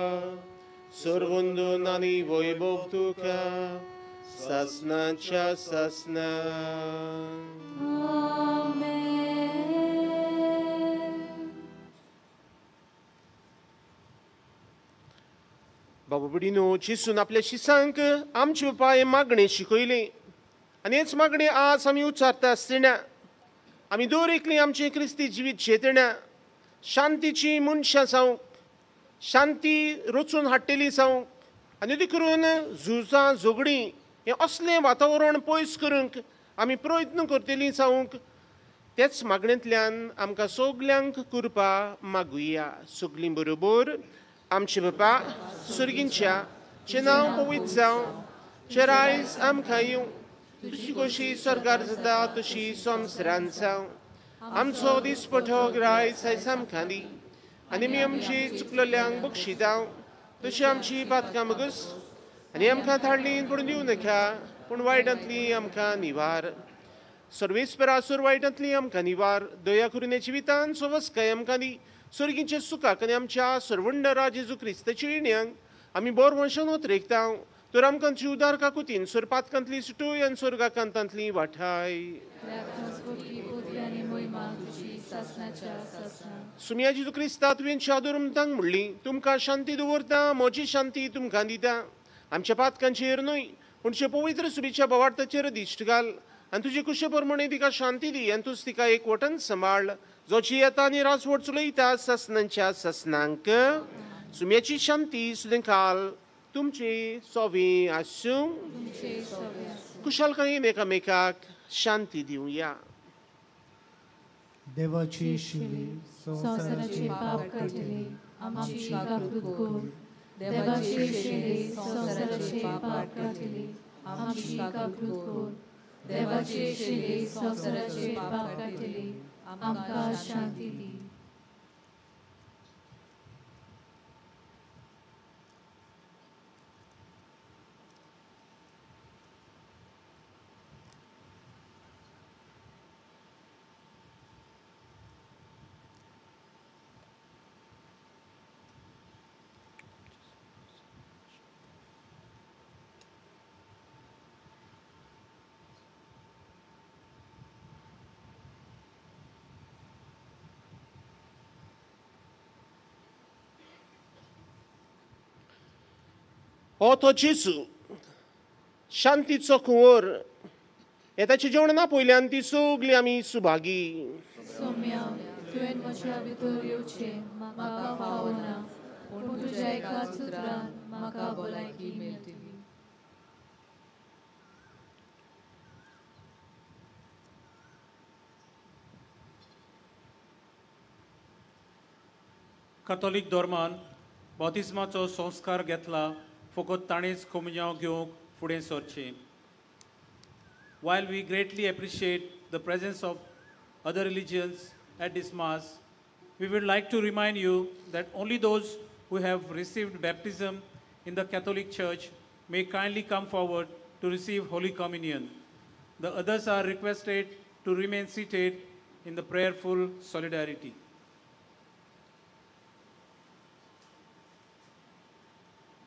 सर्वंदून आनी वैभव तुका सासनाच्या सासना. आमेन. बाबा भयणीनो, जेजून आपल्या शिसांक आमचे बापा हें मागणें शिकयलें आनी हेच मागणें आज आमी उच्चारता आसतना आमी दर एकली आमचें क्रिस्ती जिवीत झेतना शांतीची मनशां जावंक, शांती रचून हाडटली जावंक आनी देखून झुजां झगडीं हें असलें वातावरण पयस करूंक आमी प्रयत्न करतलीं जावंक तेच मागणेंतल्यान आमकां सगल्यांक कृपा मागुया. सगलीं बरोबर आमचे बापा सर्गींच्या चें नांव पवित्र जावं, चें रायज आमकां येवं, तुजी कशी स्वर्गार जाता तशी संवसारांत जावं. आमचो दिसपठो रायज आयज आमकां दी आनी आमी आमची चुकलेल्यांक बक्षिता तशी आमची पातकां मगस आनी आमकां धाडली पडून दिवं नाका, पूण वायटांतली आमकां निवार. सर्वेस्परा सोर वायटांतली आमकां निवार, दया करून जिवितान सवस्काय आमकां दी. सर्गींचे सुखाक आनी आमच्या सर्वंडरा जेजू क्रिस्ताच्या येण्यांक आमी बोर वंशान उतरेकता तर आमकां तुजी उदार काकुतीन सोर पातकांतली सुटूय आनी स्वर्गाकांतांतली वाठाय. सुमिया जेजू क्रिस्ता तुवें शादुरमतांक म्हणली, तुमकां शांती दवरता, म्हजी शांती तुमकां दिता. आमच्या पातकांचेर न्हय पूण तुज्या पवित्र सुबीच्या बोवार्थाचेर दिश्ट घाल आनी तुजे कुशे प्रमाणे तिका शांती दी आनी तूच तिका एक वटन सांबाळ, जो जियेता आनी राजवट चलयता ससनांच्या ससनांक. सुम्याची शांती सुदेंकाल तुमचे सोवे आसूं. कुशालकायेन एकामेकाक शांती दिवया. देवाची शिली संवसाराचे पाप काडटली आमची काकूत कर. देवाची शिली संवसाराचे पाप काडटली आमची काकूत कर. देवाची शिली संवसाराचे पाप काडटली आमकां शांती दी. हो तो जेजू शांतीचो कुंवर, हे ताचें जेवण ना पयल्यान ती सगळी आमी सुभागी. सोम्या, तुवें म्हज्या भितर येवचें म्हाका फावना, पूण तुज्या एकाच उतरान म्हाका भलायकी मेळटली. कॅथोलीक धर्मान बाप्तिस्माचो संस्कार घेतला फकत ताणेंच कोमुनियांव घेवंक फुडें सरचें. While we greatly appreciate the presence of other religions at this Mass, we would like to remind you that only those who have received baptism in the Catholic Church may kindly come forward to receive Holy Communion. The others are requested to remain seated in the prayerful solidarity.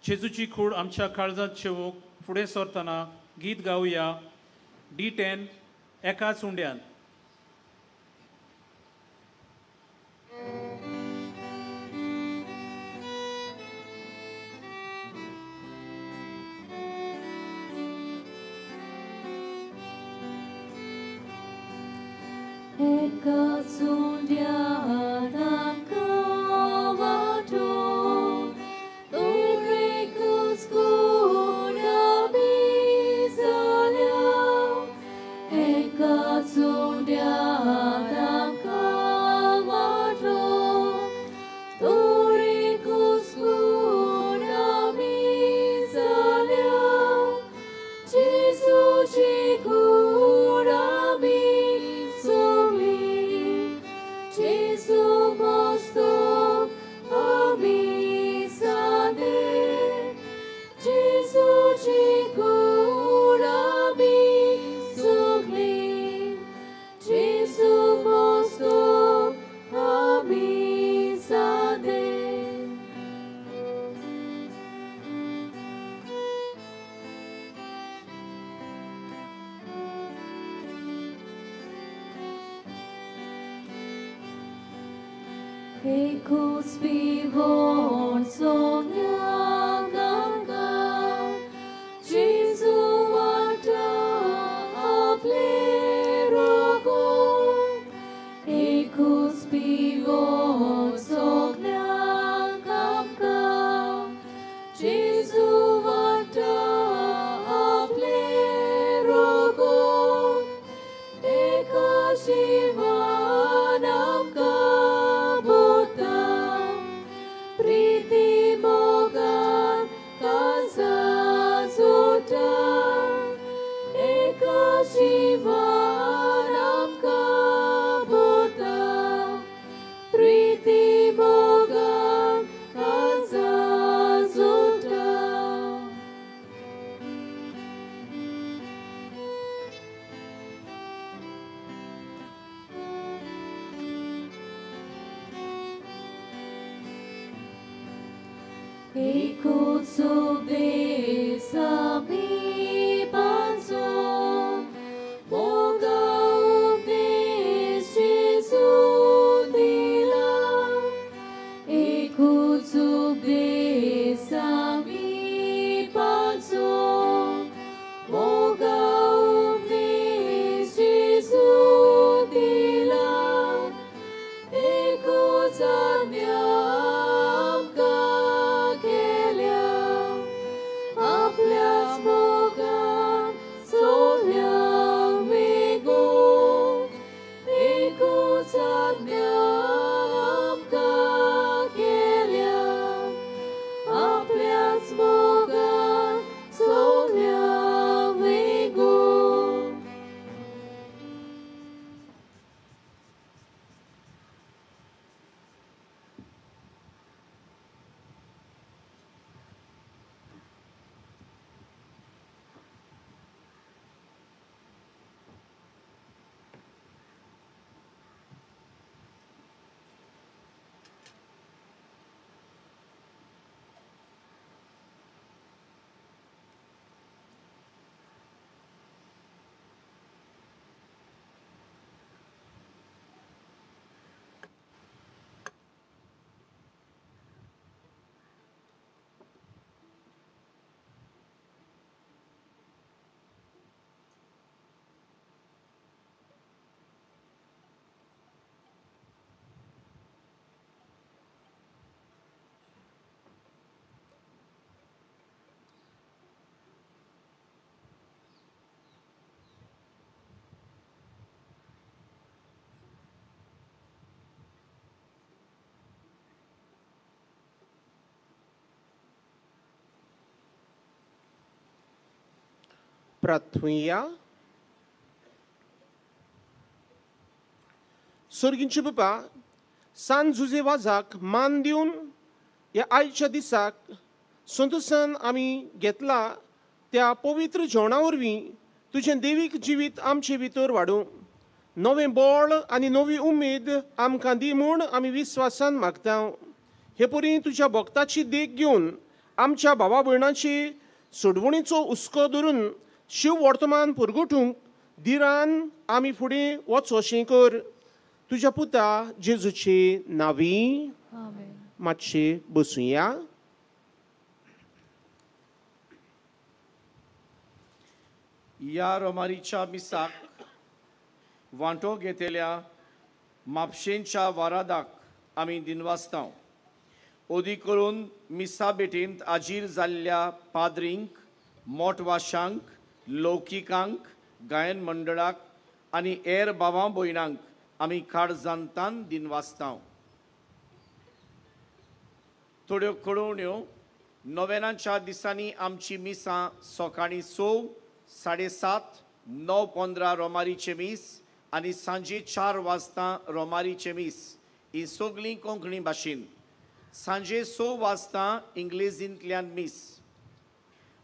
जेजूची कूड आमच्या काळजांत शेवूंक फुडें सरतना गीत गावया D10 एकाच उंड्यान. एकाच उंड्यान आमकां वाटो, Ecos vivon soñando. एकूच उपदेस आमी पाचो, मोगा उपदेश जेजू दिला. एकूच उपदेस आमी पाचो, मोगा उपदेश जेजू दिला. एकूच आज्ञा आमकां केल्या, आपल्याच मोगान सगल्यांक वेगूंक. एकूच आज्ञा आमकां केल्या, आपल्याच मोगान सगल्यांक वेगूंक. प्रार्थुया. सर्गींचे बापा, सान जुजे वाजाक मान दिवन ह्या आयच्या दिसाक संतोसान आमी घेतला त्या पवित्र जेवणा वरवीं तुजें देवीक जिवीत आमचे भितर वाडूं, नवें बळ आनी नवी उमेद आमकां दी म्हूण आमी विस्वासान मागता. हे परी तुज्या भक्ताची देख घेवन आमच्या भावा भयणाची सोडवणीचो हुस्को धरून शिव वर्तमान पुरगुटूंक दिरान आमी फुडें वचोशें कर. तुज्या पुता जेजूचे नांवी. आमेन. मातशें बसुया. ह्या रोमारीच्या मिसाक वांटो घेतल्या म्हापशेंच्या वारादाक आमी दिनवासतांव. ओदी करून मिसा भेटींत आजीर जाल्ल्या पाद्रींक, मोटवाशांक, लौकिकांक, गायन मंडळाक आनी हेर भावां भयणांक आमी काळजांतान दिनवासतांव. थोड्यो कळोवण्यो. नोवेनाच्या दिसांनी आमची मिसां सकाळीं 6, 7:30, 9:15 रोमारीचें मीस आनी सांजे 4 वाजता रोमारीचें मीस, ही सगळीं कोंकणी भाशेन. सांजे 6 वाजता इंग्लेजींतल्यान मीस.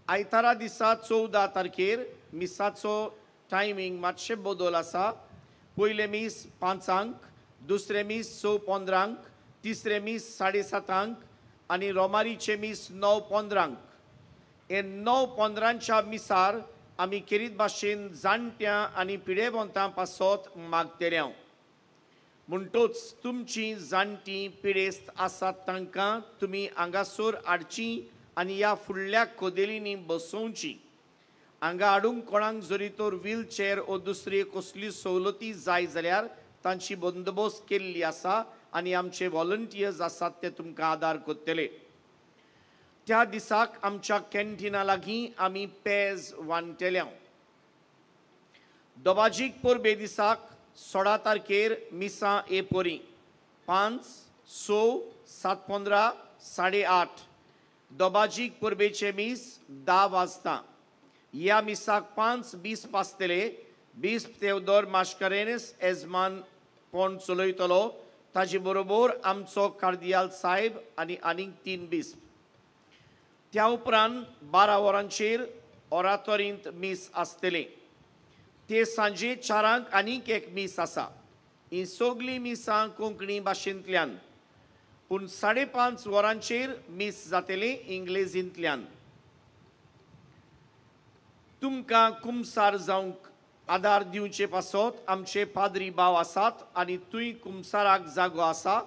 आयतारा दिसा 14 तारखेर मिसाचो टायमींग मातशें बदल आसा. पयलें मीस 5, दुसरें मीस 6:15, तिसरें मीस 7:30 आनी रोमारीचें मीस 9:15. हे 9:15च्या मिसार आमी खेरीत भाशेन जाणट्यां आनी पिडेवंतां पासत मागतले. म्हणटोच तुमची जाणटीं पिडेस्त आसात तांकां तुमी हांगासर हाडची आनी ह्या फुडल्या कदेलींनी बसोवची. हांगा हाडूंक कोणाक जरी तर व्हीलचेर ओ दुसरी कसली सवलती जाय जाल्यार तांची बंदोबस्त केल्ली आसा आनी आमचे वॉलंटियर्स आसात ते तुमकां आदार करतले. त्या दिसाक आमच्या कॅन्टिना लागीं आमी पेज वांट्टले. दबाजीक परबे दिसाक 16 तारखेर मिसां ए परी 5, 6, 7:15, 8:30. दबाजीक परबेचें मीस 10 वाजता. ह्या मिसाक 5 बीस आसतले. बीस तेवदोर माश्करेनस एजमान पोंड चलयतलो, ताजे बरोबर आमचो कार्दियाल साहेब आनी आनीक 3 बिस्प. त्या उपरांत 12 वरांचेर ओरातोरींत मीस आसतलें. ते सांजे 4 आनीक एक मीस आसा. ही सगळीं मिसां कोंकणी भाशेंतल्यान. पूण 5:30 वरांचेर मीस जातलें इंग्लेजींतल्यान. तुमकां कुमसार जावंक आदार दिवचे पासत आमचे पाद्री भाव आसात आनी थंय कुमसाराक जागो आसा.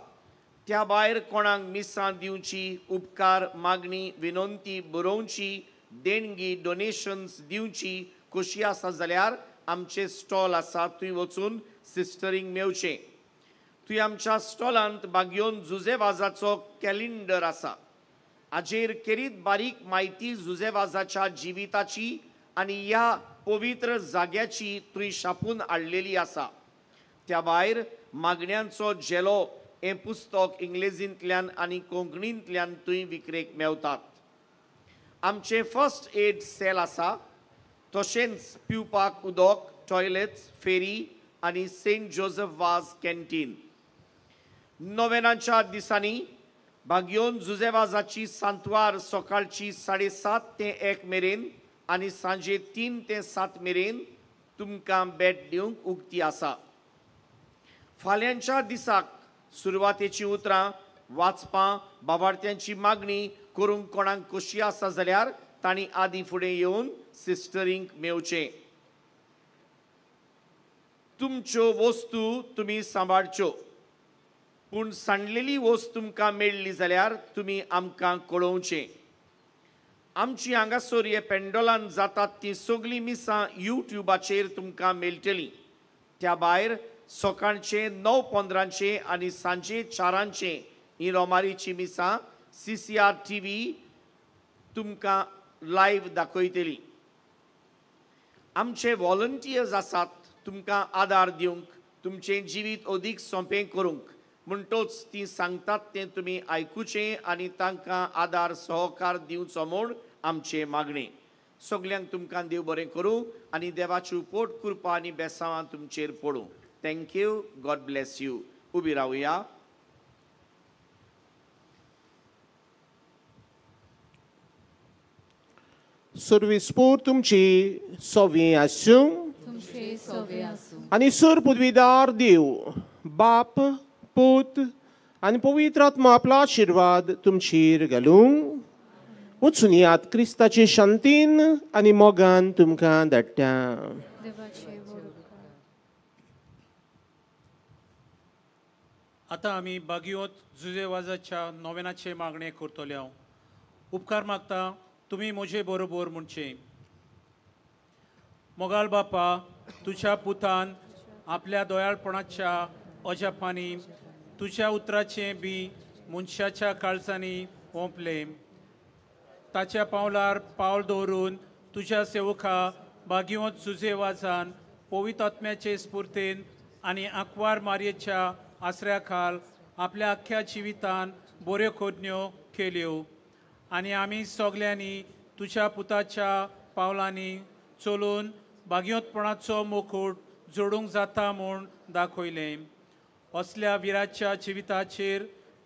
त्या भायर कोणाक मिसां दिवची, उपकार मागणी विनंती बरोवची, देणगी डोनेशन्स दिवची खोशी आसा जाल्यार आमचे स्टॉल आसा, थंय वचून सिस्टरींक मेवचें. थंय आमच्या स्टॉलांत बागयोन जुजे वाजाचो कॅलेंडर आसा. हाजेर खेरीत बारीक म्हायती जुजे वाजाच्या जिविताची आनी ह्या पवित्र जाग्याची थंय छापून हाडलेली आसा. त्या भायर मागण्यांचो झेलो हें पुस्तक इंग्लेजींतल्यान आनी कोंकणींतल्यान थंय विक्रेक मेवतात. आमचें फर्स्ट एड सेल आसा, तशेंच पिवपाक उदक, टॉयलेट्स, फेरी आनी सेंट जोजफ वाज कॅन्टीन. नोवेनाच्या दिसांनी बागयोन जुजे वाजाची सांतवार सकाळची 7:30 ते 1 मेरेन आनी सांजे 3 ते 7 मेरेन तुमकां भेट दिवंक उक्ती आसा. फाल्यांच्या दिसाक सुरवातेची उतरां वाचपां, बाबार्थ्यांची मागणी करूंक कोणाक खोशी आसा जाल्यार तांणी आदी फुडें येवन सिस्टरींक मेवचें. तुमच्यो वस्तू तुमी सांबाळच्यो, पूण सांडलेली वस्त तुमकां मेळ्ळी जाल्यार तुमी आमकां कळोवचें. आमची हांगासर हे पेंडोलान जातात ती सगळीं मिसां यूट्यूबाचेर तुमकां मेळटलीं. त्या भायर सकाळचे 9:15 आनी सांजे 4 ही रोमारीची मिसां CCR TV तुमकां लायव्ह दाखयतली. आमचे वॉलंटियर्स आसात तुमकां आदार दिवंक, तुमचें जिवीत अदीक सोंपें करूंक. म्हणटोच ती सांगतात तें तुमी आयकुचें आनी तांकां आदार सहकार दिवचो म्हूण आमचें मागणें. सगल्यांक तुमकां देव बरें करूं आनी देवाची पोट कृपा आनी बेसांवां तुमचेर पडूं. Thank you, God bless you. उबी रावया. सर्वीस पूर तुमची सोवी आसूं आनी सूर पदवीदार देव बाप पूत आनी पवित्र आत्मा आपलो आशिर्वाद तुमचेर घालूं. वचून यात क्रिस्ताचे शांतीन आनी मोगान तुमकां धाडटा. आतां आमी बागियोत जुजे वाजाच्या नोवेनाचे मागणे करतले. हांव उपकार मागता तुमी म्हजे बरोबर म्हणचें. मोगाल बापा, तुज्या पुतान आपल्या दयाळपणाच्या अजापांनी तुज्या उतराचें बी मनशाच्या काळजांनी ओंपलें. ताच्या पावलार पावल दवरून तुज्या सेवका बागियोत जुजे वाजान पवित्र आत्म्याचे स्फुर्तेन आनी आंकवार मारयेच्या आसऱ्या खाल आपल्या आख्ख्या जिवितान बऱ्यो करण्यो केल्यो आनी आमी सगल्यांनी तुज्या पुताच्या पावलांनी चलून बागियोतपणाचो मुकूट जोडूंक जाता म्हूण दाखयलें. असल्या विराच्या जिविताचेर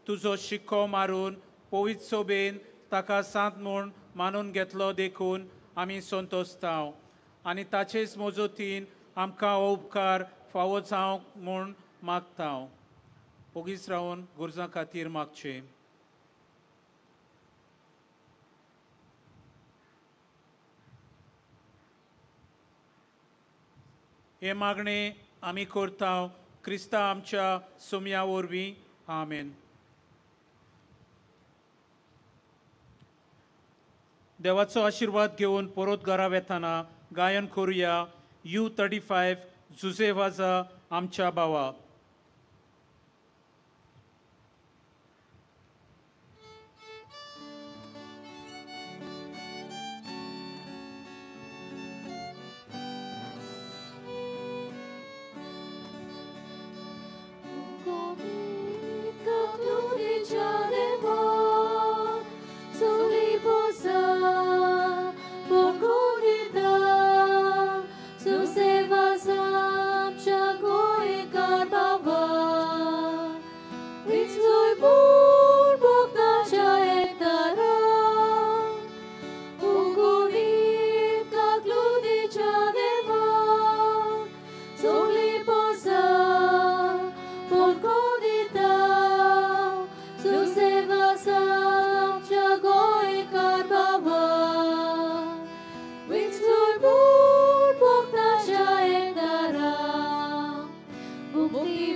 तुजो शिक्को मारून पवित्र सोबेन ताका सांत म्हूण मानून घेतलो देखून आमी संतोशता आनी ताचेच मजतीन आमकां हो उपकार फावो जावंक म्हूण मागता. ओगीच रावन गरजां खातीर मागचें. हे मागणे आमी करता क्रिस्ता आमच्या सोम्या वरवीं. आमेन. देवाचो आशिर्वाद घेवन परत घरा वेताना गायन करुया U35 Jose वाजा आमच्या भावा. Jose Vazam, Chagoe Garba.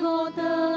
Devot.